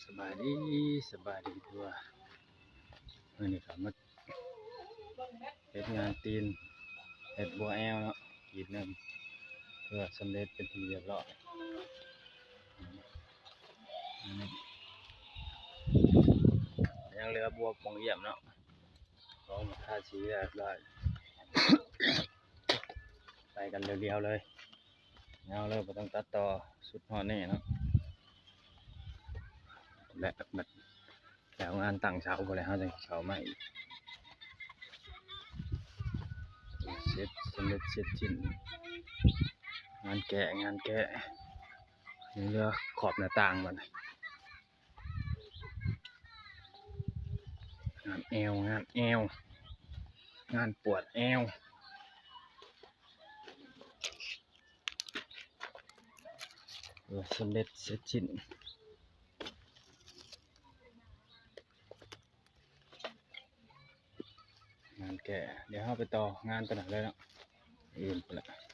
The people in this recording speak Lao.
ສະບາຍດີ ສະບາຍດີທົ່ວ ມື້ນີ້ກໍມາເຮັດງານຕີນ ເຮັດບົວແອວເນາະ ກີບໜຶ່ງ ຖືວ່າສຳເລັດເປັນທີ່ຮຽບຮ້ອຍ. ອັນນີ້ຍັງເຫຼືອບົວປ່ອງຢ້ຽມເນາະ ລອງມາທາສີຮຽບຮ້ອຍ ໄປກັນລຽວໆເລີຍ ຍາວເລີຍ ບໍ່ຕ້ອງຕັດຕໍ່ ສຸດຮອດນີ້ເນາະ ແລະ ບັດແລ້ວງານຕັ້ງເສົາພຸ້ນແຫຼະ ເຮົາຈັ່ງເຂົ້າມາອີກ ເສັດ ສຳເລັດເສັດສິ້ນ ງານແກ້ ງານແກ້ ຍັງເຫຼືອຂອບໜ້າຕ່າງບັດນີ້ ງານແອວ ງານແອວ ງານປວດແອວ ເອີ ສຳເລັດເສັດສິ້ນ ງານແກ້ ດຽວເຮົາໄປຕໍ່ງານຕົວນັ້ນເລີຍເນາະ ອື່ນພຸ້ນລະ.